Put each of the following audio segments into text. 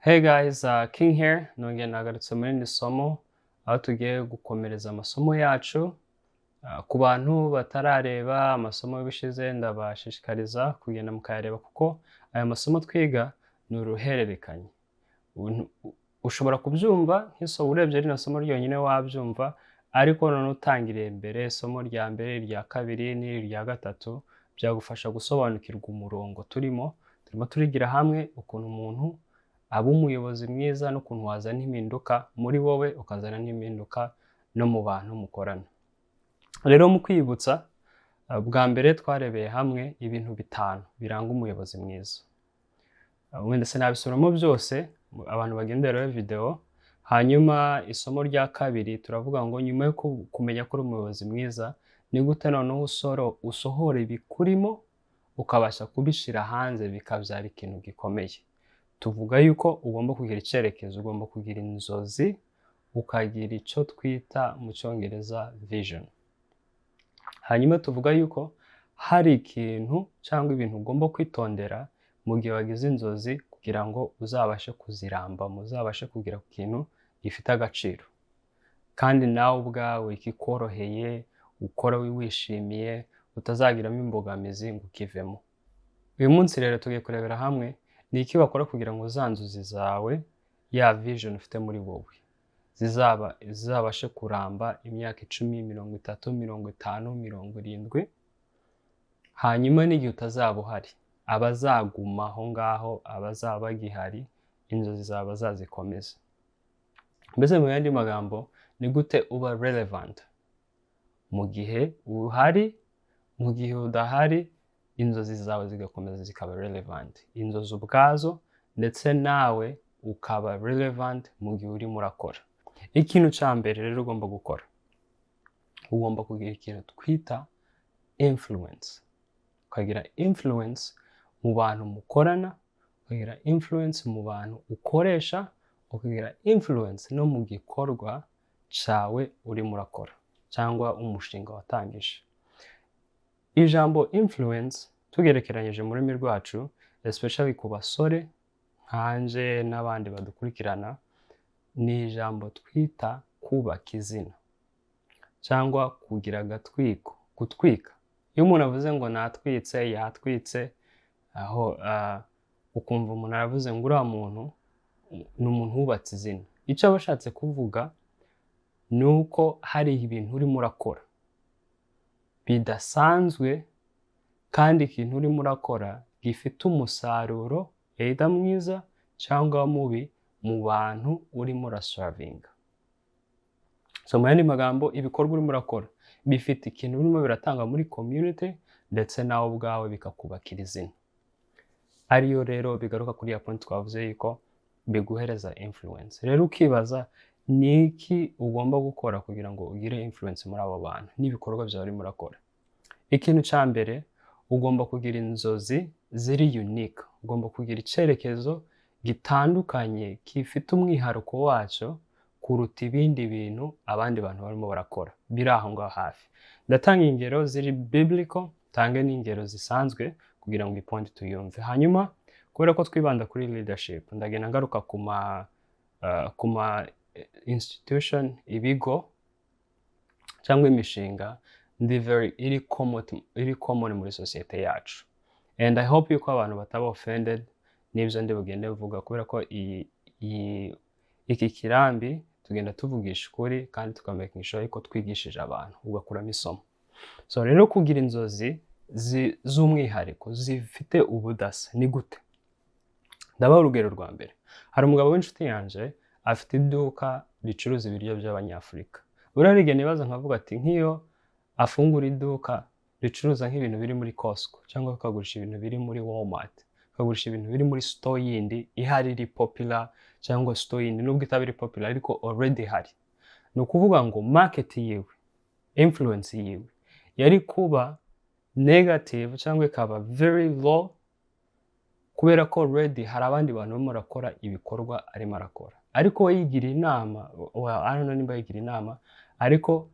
Hey guys, King here. Nongeye nagarutse muri iri somo aho tugiye gukomereza amasomo yacu. Ku bantu batarareba amasomo y'ubushize, ndabashishikariza kugenda mukayareba, kuko aya masomo twiga ni uruhererekanye. Ushobora kubyumva nk'isomo, urebye rino somo ryonyine wabyumva, ariko noneho utangiriye mbere, isomo rya mbere, irya kabiri n'iri rya gatatu, byagufasha gusobanukirwa umurongo turimo. Turimo turigira hamwe ukuntu umuntu aba umuyobozi mwiza n'ukuntu wazana impinduka muri wowe, ukazana n'impinduka no mu bantu mukorana. Rero mu kwibutsa, bwa mbere twarebeye hamwe ibintu bitanu biranga umuyobozi mwiza. Wenda sinabisubiramo byose, abantu bagendera video. Hanyuma isomo rya kabiri turavuga ngo nyuma yo kumenya ko uri umuyobozi mwiza, ni gute noneho usohora ibikurimo, ukabasha kubishyira hanze, bikabyara ikintu gikomeye? Tuvuga yuko ugomba kugira icyerekezo, ugomba kugira inzozi, ukagira icyo twita mu Cyongereza vision. Hanyuma tuvuga yuko hari ikintu cyangwa ibintu ugomba kwitondera mu gihe wagize inzozi, kugira ngo uzabashe kuzirambamo, uzabashe kugera ku kintu gifite agaciro kandi nawe ubwawe kikoroheye, ukora wishimiye, utazagiramo imbogamizi ngo ukivemo. Uyu munsi rero tugiye kurebera hamwe ni iki wakora kugira ngo za nzozi zawe, ya vision ufite muri wowe, zizabashe kuramba imyaka 10, 30, 50, 70. Hanyuma n'igihe utazaba uhari, abazaguma aho ngaho, abazaba bagihari, inzozi zawe bazazikomeza. Mbese mu yandi magambo, ni gute uba relevant mu gihe uhari, mu gihe udahari, inzozi zawe zigakomeza zikaba relevant, inzozi ubwazo, ndetse nawe ukaba relevant mu gihe urimo urakora? Ikintu cya mbere rero ugomba gukora, ugomba kugira ikintu twita influence, ukagira influence mu bantu mukorana, ukagira influence mu bantu ukoresha, ukagira influence no mu gikorwa cyawe urimo urakora cyangwa umushinga watangije. Ijambo influence, tugerekeranyije mu rurimi rwacu, especially ku basore nkanje n'abandi badukurikirana, ni ijambo twita kubaka izina cyangwa kugira agatwiko, gutwika. Iyo umuntu avuze ngo natwitse, yatwitse, aho ukumva umuntu aravuze ngo uriya muntu ni umuntu wubatse izina, icyo aba ashatse kuvuga ni uko hari ibintu urimo urakora bidasanzwe, kandi ikintu urimo urakora gifite umusaruro, either mwiza cyangwa mubi, mu bantu urimo uraservinga. So mu yandi magambo, ibikorwa urimo urakora bifite ikintu birimo biratanga muri community, ndetse nawe ubwawe bikakubakira izina. Ariyo rero bigaruka kuri ya point twavuze yuko biguhereza influence. Rero ukibaza ni iki ugomba gukora kugira ngo ugire influence muri abo bantu n'ibikorwa byawe urimo urakora. Ikintu cya mbere, ugomba kugira inzozi ziri unique, ugomba kugira icyerekezo gitandukanye, gifite umwihariko wacyo kuruta ibindi bintu abandi bantu barimo barakora biri aho ngaho hafi. Ndatanga ingero ziri biblical, tange n'ingero zisanzwe kugira ngo ipoint tuyumve. Hanyuma kubera ko twibanda kuri leadership, ndagenda ngaruka ku ma institution, ibigo cyangwa imishinga ndi very iri common muri sosiyete yacu. And I hope yuko abantu bataba offended n'ibyo ndi bugende mvuga, kubera ko iyi iki kirambi tugenda tuvugisha ukuri kandi tukamakinga sure yuko twigishije abantu, ugakuramo isomo. So rero, kugira inzozi z'umwihariko zifite ubudasa ni gute? Ndabaha urugero rwa mbere. Hari umugabo w'inshuti yanjye afite iduka ricuruza ibiryo by'Abanyafurika. Buriya hari igihe nibaza nkavuga ati nk'iyo afungura iduka ricuruza nk'ibintu biri muri Costco, cyangwa akagurisha ibintu biri muri Walmart, akagurisha ibintu biri muri store yindi ihari iri popular, cyangwa store yindi nubwo itaba iri popular ariko already ihari, ni ukuvuga ngo market yiwe, influence yiwe yari kuba negative cyangwa ikaba very low, kubera ko already hari abandi bantu barimo barakora ibikorwa arimo arakora. Ariko we yigira inama, well, I don't know nimba yigira inama, ariko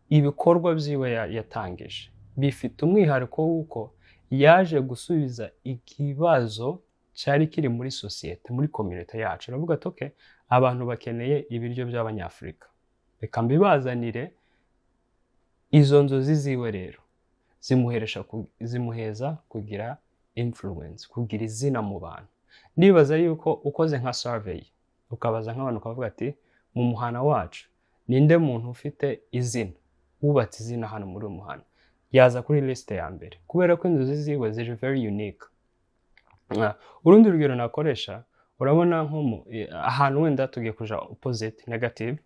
ibikorwa byiwe yatangije bifite umwihariko w'uko yaje gusubiza ikibazo cy'abantu bari mu isoko. Cyari kiri muri sosiyete, muri community yacu. Aravuga ati: "Okay, abantu bakeneye ibiryo by'Abanyafurika, reka mbibazanire." Izo nzozi ziwe rero zimuheza kugira influence, kugira izina mu bantu. Ndibaza yuko ukoze nka survey, ukabaza nk'abantu, ukavuga ati: "Mu muhana wacu ninde muntu ufite izina, wubatse izina hano muri uyu muhana?" yaza kuri liste ya mbere, kubera ko inzozi ziwe ziri very unique. Urundi rugero nakoresha, urabona nko mu ahantu wenda tugiye kuja opposite, negative,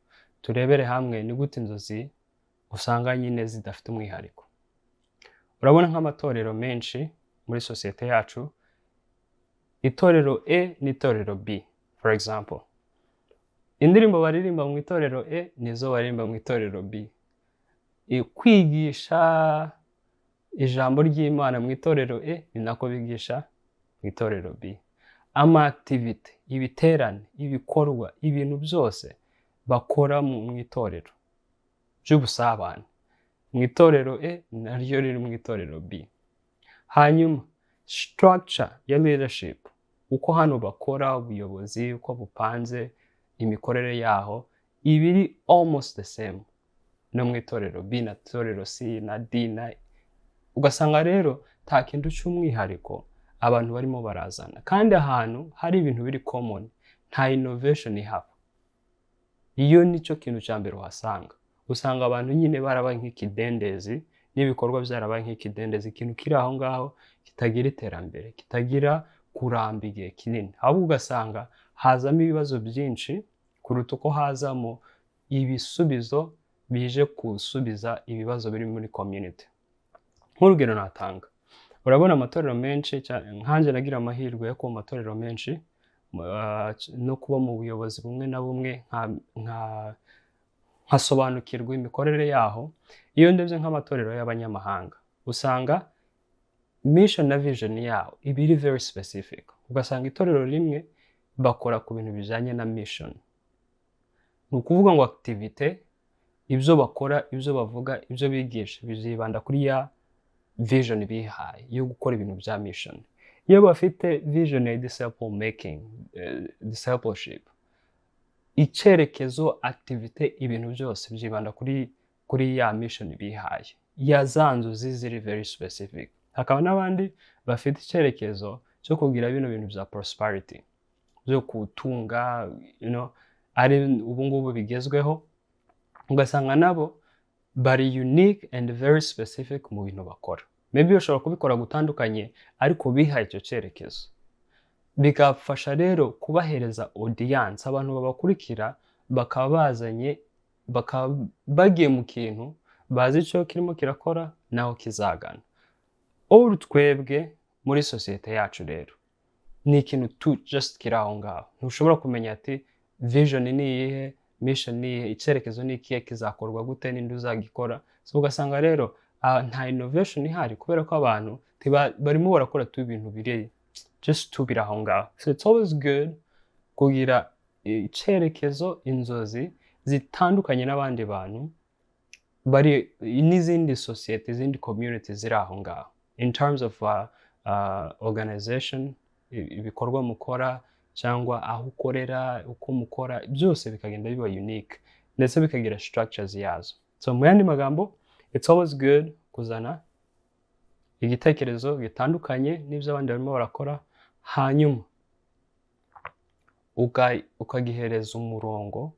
turebere hamwe ni gute inzozi usanga nyine zidafite umwihariko. Urabona nk'amatorero menshi muri sosiyete yacu, itorero A n'itorero B, for example, indirimbo baririmba mu itorero A nizo baririmba mu itorero B. Kwigisha ijambo ry'Imana mu itorero A ni nako bigisha mu itorero B. Ama activity, ibiterane, ibikorwa, ibintu byose bakora mu itorero by'ubusabane mu itorero A naryo riri mu itorero B. Hanyuma structure ya leadership, uko hano bakora ubuyobozi, uko bupanze, imikorere yaho iba iri almost the same no mu itorero B na itorero C na D na, ugasanga rero nta kintu cy'umwihariko abantu barimo barazana. Kandi ahantu hari ibintu biri common, nta innovation ihaba. Iyo nicyo kintu cya mbere uhasanga. Usanga abantu nyine barabaye nk'ikidendezi, n'ibikorwa byarabaye nk'ikidendezi, ikintu kiri aho ngaho kitagira iterambere, kitagira kuramba igihe kinini. Ahubwo ugasanga hazamo ibibazo byinshi kuruta uko hazamo ibisubizo bije gusubiza ibibazo biri muri community. Nk'urugero natanga, urabona amatorero menshi, nkanjye nagira amahirwe yo kuba mu matorero menshi no kuba mu buyobozi bumwe na bumwe, nkasobanukirwa imikorere yaho. Iyo ndebye nk'amatorero y'abanyamahanga, usanga mission na vision yawo iba iri very specific. Ugasanga itorero rimwe bakora ku bintu bijyanye na mission, ni ukuvuga ngo activité, ibyo bakora, ibyo bavuga, ibyo bigisha bizibanda kuri ya vision bihaye yo gukora ibintu bya mission. Iyo bafite vision ya disciple making, discipleship, icyerekezo, activité, ibintu byose byibanda kuri ya mission bihaye, ya za nzozi ziri very specific. Hakaba n'abandi bafite icyerekezo cyo kugira bino bintu bya prosperity, byo kutunga, ari ubu ngubu bigezweho. Ugasanga nabo bari unique and very specific mu bintu bakora. Maybe bashobora kubikora gutandukanye, ariko bihaye icyo cyerekezo, bigafasha rero kubahereza audience, abantu babakurikira, bakaba bazanye, bakaba bagiye mu kintu bazi icyo kirimo kirakora naho kizagana. All twebwe muri sosiyete yacu rero ni ikintu tu just kiri aho ngaho, ntushobora kumenya ati vision ni iyihe, mission ni iyihe, icyerekezo ni ikihe, kizakorwa gute, ninde uzagikora? So ugasanga rero nta innovation ihari, kubera ko abantu barimo barakora tu ibintu biri just tubiri aho ngaho. So it's always good kugira icyerekezo, inzozi zitandukanye n'abandi bantu bari n'izindi sosiyete, izindi community ziri aho ngaho, in terms of organization, ibikorwa mukora cyangwa aho ukorera, uko mukora, byose bikagenda biba unique, ndetse bikagira structures yazo. So mu yandi magambo, it's always good kuzana igitekerezo gitandukanye n'ibyo abandi barimo barakora, hanyuma ukagihereza umurongo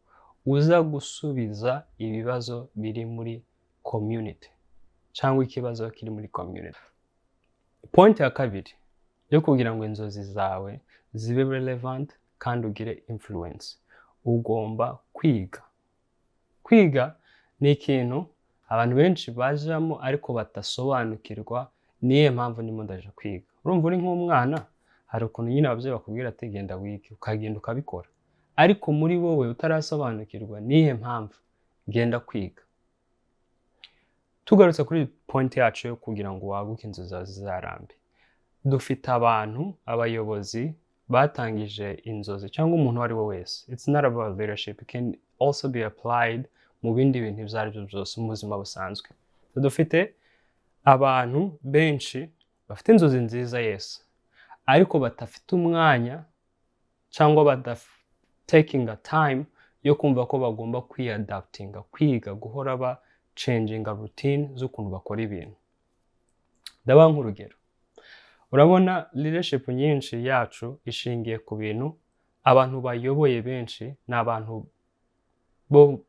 uza gusubiza ibibazo biri muri community cyangwa ikibazo kiri muri community. Point ya kabiri yo kugira ngo inzozi zawe zibe relevant kandi ugire influence, ugomba kwiga. Kwiga ni ikintu abantu benshi bajamo ariko badasobanukirwa niyo mpamvu ndimo ndaje kwiga. Urumva uri nk'umwana, hari ukuntu nyine ababyeyi bakubwira ati: "Genda wige," ukagenda ukabikora, ariko muri wowe utarasobanukirwa nihe mpamvu genda kwiga. Tugarutse kuri point yacu yo kugira ngo waguke, inzozi zawe zizarambe, dufite abantu, abayobozi batangije inzozi, cyangwa umuntu uwo ari we wese. It's not about leadership, it can also be applied mu bindi bintu ibyo ari byo byose mu buzima busanzwe. So dufite abantu benshi bafite inzozi nziza, yes, Ariko badafite umwanya cyangwa badatekinga time yo kumva ko bagomba kwiyadaptinga, kwiga guhora ba changinga routine z'ukuntu bakora ibintu. Ndabaha nk'urugero. Urabona, leadership nyinshi yacu ishingiye ku bintu abantu bayoboye benshi ni abantu bo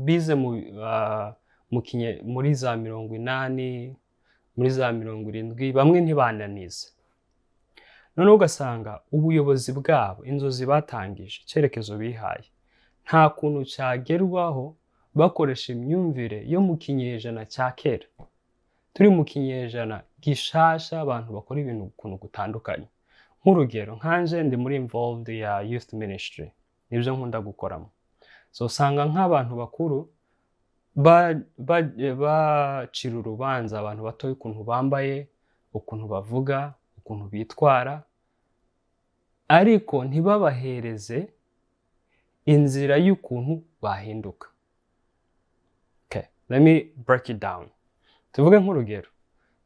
bize muri za 80, muri za 70, bamwe ntibananize. Noneho ugasanga ubuyobozi bwabo, inzozi batangije, icyerekezo bihaye, nta kuntu cyagerwaho bakoresha imyumvire yo mu kinyejana cya kera. Turi mu kinyejana gishasha, abantu bakora ibintu ukuntu gutandukanye. Nk'urugero, nkanje ndi muri involved ya youth ministry, nibyo nkunda gukoramo. So usanga nk'abantu bakuru bacira urubanza abantu batoya, ukuntu bambaye, ukuntu bavuga, ukuntu bitwara, ariko ntibabahereze inzira y'ukuntu bahinduka. Okay, let me break it down. Tuvuge nk'urugero,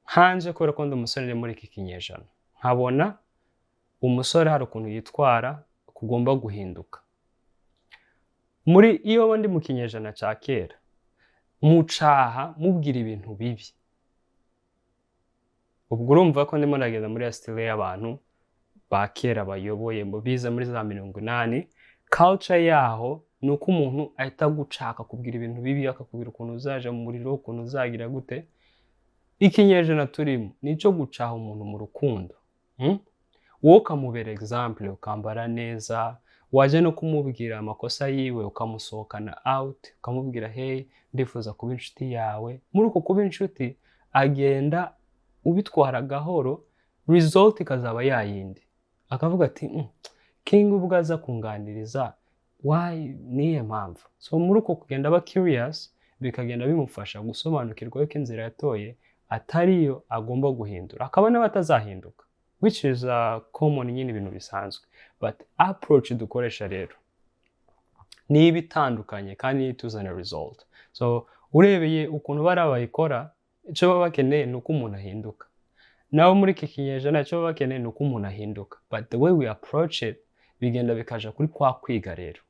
nkanje kubera ko ndi umusore, ndi muri iki kinyejana, nkabona umusore hari ukuntu yitwara kugomba guhinduka. Muri iyo ndi mu kinyejana cya kera, mucaha mubwira ibintu bibi. Ubwo urumva ko ndimo ndagenda muri ya style y'abantu ba kera bayoboye, mu bize muri za 80. Culture yaho ni uko umuntu ahita agucaka, akubwira ibintu bibi, akakubwira ukuntu uzaja mu muriro, ukuntu uzagira gute. Ikinyejana turimo ni icyo gucaha umuntu mu rukundo, Wowe ukamubera example, ukambara neza, wajya no kumubwira amakosa yiwe, ukamusohokana out, ukamubwira: "Hey, ndifuza kuba inshuti yawe." Muri uko kuba inshuti, agenda ubitwara gahoro, result ikazaba yayindi, akavuga ati: King ubwo aza kunganiriza, why? Niye mpamvu?" So muri uko kugenda aba curious, bikagenda bimufasha gusobanukirwa ko inzira yatoye atariyo, agomba guhindura, akaba nawe atazahinduka, which is common nyine, ibintu bisanzwe. But approach dukoresha rero niba itandukanye kandi niyo ituzanira result. So urebeye ukuntu bariya bayikora, icyo baba bakeneye ni uko umuntu ahinduka. Nabo muri iki kinyejana, icyo baba bakeneye ni uko umuntu ahinduka, but the way we approach it bigenda bikaja kuri kwa kwiga rero.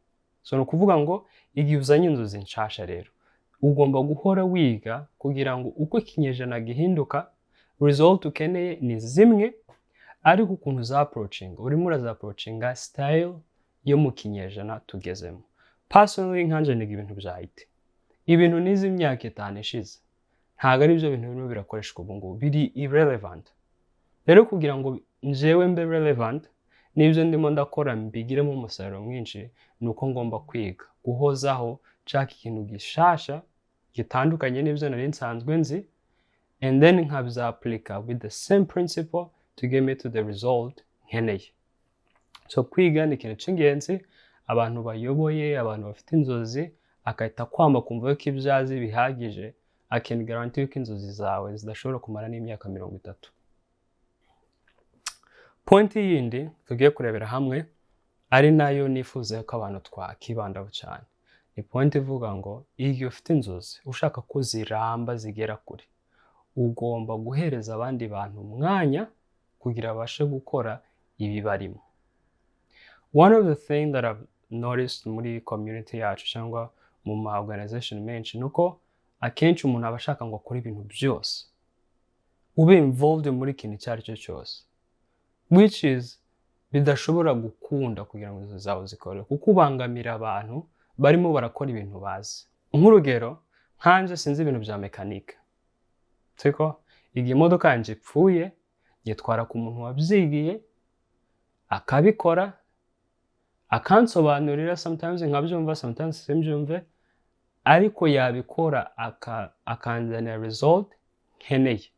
So ni ukuvuga ngo igihe uzanye inzozi nshasha rero, ugomba guhora wiga kugira ngo uko ikinyejana gihinduka, result ukeneye ni zimwe, ariko ukuntu uza approachinga, urimo uraza approachinga style yo mu kinyejana tugezemo. Personally, nkanje niga ibintu bya IT. Ibintu nize imyaka 5 ishize ntabwo ari byo bintu birimo birakoreshwa ubu ngubu, biri irrelevant. Rero kugira ngo njyewe mbe relevant n'ibyo ndimo ndakora mbigiremo umusaruro mwinshi, ni uko ngomba kwiga guhozaho, nshaka ikintu gishasha gitandukanye n'ibyo nari nsanzwe nzi, and then nkabyapplyka with the same principle to get me to the result nkeneye. So kwiga ni ikintu cy'ingenzi. Abantu bayoboye, abantu bafite inzozi, agahita kwamba kumva ko ibyo azi bihagije, I can guarantee yuko inzozi zawe zidashobora kumara n'imyaka 30. Point yindi tugiye kurebera hamwe, ari nayo nifuza ko abantu twakibandaho cyane, ni point ivuga ngo iyo ufite inzozi ushaka ko ziramba, zigera kure, ugomba guhereza abandi bantu umwanya kugira babashe gukora ibi barimo. One of the things that I've noticed muri community yacu cyangwa mu ma organization menshi ni uko akenshi umuntu aba ashaka ngo akore ibintu byose, ube involved muri ikintu icyo ari cyo cyose, which is bidashobora gukunda kugira ngo inzozi zawe zikore, kuko ubangamira abantu barimo barakora ibintu bazi. Nk'urugero, nkanje sinzi ibintu bya mekanike, siko? Igihe imodoka yanjye ipfuye, nyitwara ku muntu wabyigiye, akabikora, akansobanurira. Sometimes nkabyumva, sometimes simbyumve, ariko yabikora akanzanira result nkeneye.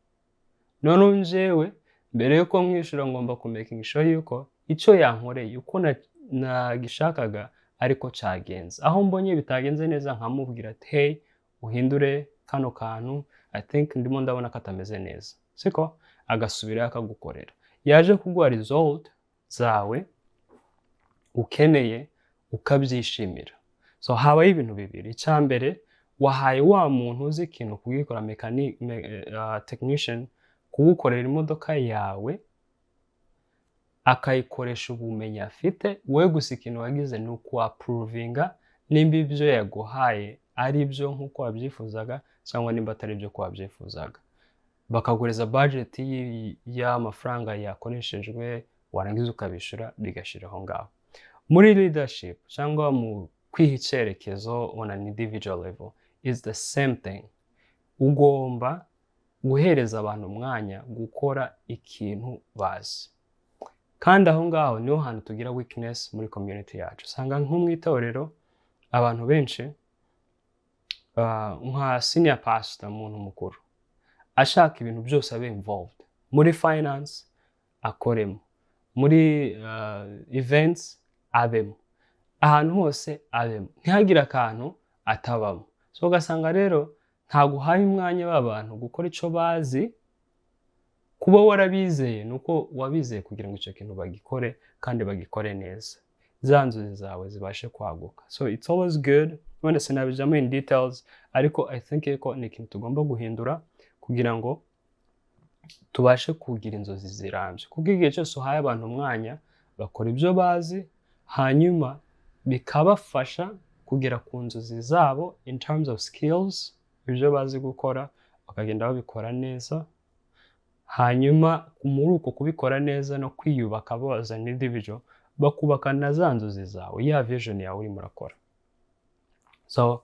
Noneho njyewe mbere yuko mwishyura, ngomba kumakinga sure yuko icyo yankoreye uko nagishakaga ariko cyagenze. Aho mbonye bitagenze neza, nkamubwira ati: "Hey, uhindure kano kantu, I think ndimo ndabona katameze neza," siko? Agasubirayo akagukorera, yaje kuguha result zawe ukeneye, ukabyishimira. So habaho ibintu bibiri. Icya mbere, wahaye wa muntu uzi ikintu kugikora, technician, kugukorera imodoka yawe. Akayikoresha ubumenyi afite. Wowe gusa ikintu wagize ni ukuapprovinga nimba ibyo yaguhaye ari byo nk'uko wabyifuzaga cyangwa nimba atari byo ko wabyifuzaga. Bakaguhereza budget y'amafaranga yakoreshejwe, warangiza ukabishyura, bigashira aho ngaho. Muri leadership cyangwa mu kwiha icyerekezo on an individual level is the same thing. Ugomba guhereza abantu umwanya gukora ikintu bazi. Kandi aho ngaho niho hantu tugira weakness muri community yacu. Usanga nko mu itorero abantu benshi, nka senior pastor, umuntu mukuru, ashaka ibintu byose abe involved muri finance, akoremo muri events, abemo ahantu hose, abemo, ntihagire akantu atabamo. So ugasanga rero ntabwo uhaye umwanya w'abantu gukora icyo bazi. Kuba warabizeye ni uko wabizeye kugira ngo icyo kintu bagikore kandi bagikore neza, za nzozi zawe zibashe kwaguka. So it's always good. Wenda sinabijyamo in details, ariko I think ko ni ikintu tugomba guhindura kugira ngo tubashe kugira inzozi zirambye, kuko igihe cyose uhaye abantu umwanya bakora ibyo bazi, hanyuma bikabafasha kugera ku nzozi zabo in terms of skills, ibyo bazi gukora bakagenda babikora neza. Hanyuma muri uko kubikora neza no kwiyubaka bo as an individual, bakubaka na za nzozi zawe, ya vision yawe urimo urakora. So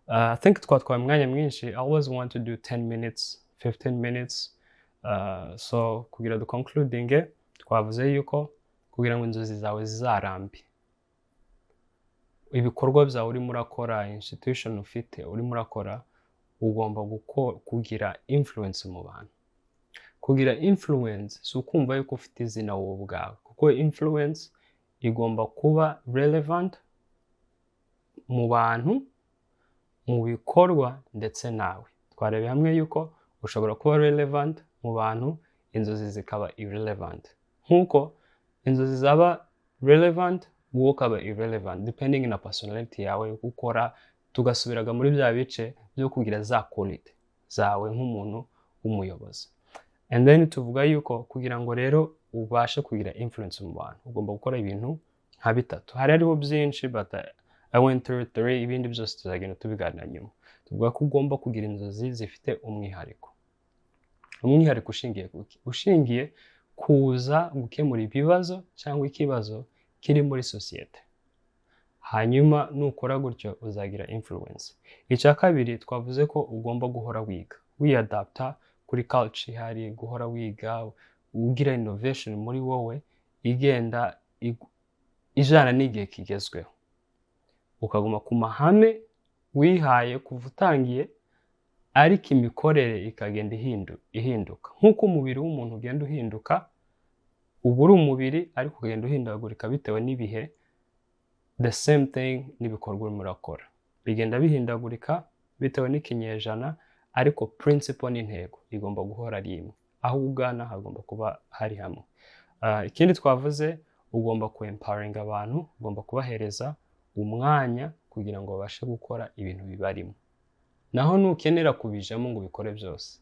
I think twatwaye umwanya mwinshi. I always want to do 10 minutes, 15 minutes. So kugira duconcludinge, twavuze yuko kugira ngo inzozi zawe zizarambe, ibikorwa byawe urimo urakora, institution ufite urimo urakora, ugomba kugira influence mu bantu. Kugira influence si ukumva yuko ufite izina wowe ubwawe, kuko influence igomba kuba relevant mu bantu, mu bikorwa ndetse nawe. Twarebeye hamwe yuko ushobora kuba relevant mu bantu, inzozi zikaba irrelevant, nk'uko inzozi zaba relevant, wowe ukaba irrelevant, depending na personality yawe ukora. Tugasubiraga muri bya bice byo kugira za quality zawe nk'umuntu w'umuyobozi. And then tuvuga yuko kugira ngo rero ubashe kugira influence mu bantu, ugomba gukora ibintu nka bitatu. Hariho byinshi, but I went through three. Ibindi byose tuzagenda tubiganira nyuma. Tuvuga ko ugomba kugira inzozi zifite umwihariko. Umwihariko ushingiye kuki? Ushingiye kuza gukemura ibibazo cyangwa ikibazo kiri muri sosiyete. Hanyuma nukora gutyo uzagira influence. Icya kabiri, twavuze ko ugomba guhora wiga, wiyadapta kuri culture ihari, guhora wiga, ugira innovation muri wowe igenda ijana n'igihe kigezweho, ukaguma ku mahame wihaye kuva utangiye, ariko imikorere ikagenda ihinduka nk'uko umubiri w'umuntu ugenda uhinduka. Uba uri umubiri, ariko ukagenda uhindagurika bitewe n'ibihe. The same thing n'ibikorwa urimo urakora bigenda bihindagurika bitewe n'ikinyejana, ariko principle n'intego igomba guhora ari imwe. Aho ugana hagomba kuba hari hamwe. Ikindi twavuze, ugomba ku empowering abantu, ugomba kubahereza umwanya kugira ngo babashe gukora ibintu bibarimo. Naho nukenera kubijamo ngo ubikore byose,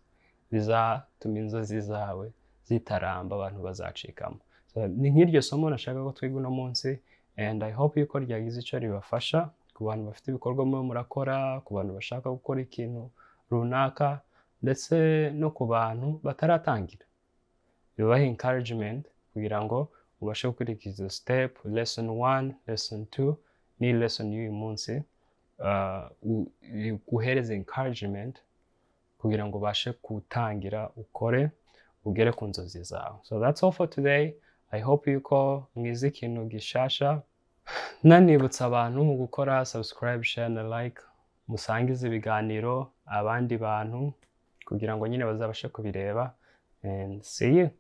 bizatuma inzozi zawe zitaramba, abantu bazacikamo. So, ni nk'iryo somo nashaka ko twiga uno munsi, and I hope yuko ryagize icyo ribafasha ku bantu bafite ibikorwa murimo murakora, ku bantu bashaka gukora ikintu runaka, ndetse no ku bantu bataratangira. Bibaha encouragement kugira ngo ubashe gukurikiza step, lesson 1, lesson 2 ni lesson y'uyu munsi, iguhereze encouragement kugira ngo ubashe gutangira ukore, ugere ku nzozi zawe. So that's all for today. I hope yuko mwize ikintu gishasha. Nanibutsa abantu gukora subscribe, share na like, musangize ibiganiro abandi bantu kugira ngo nyine bazabashe kubireba, and see you.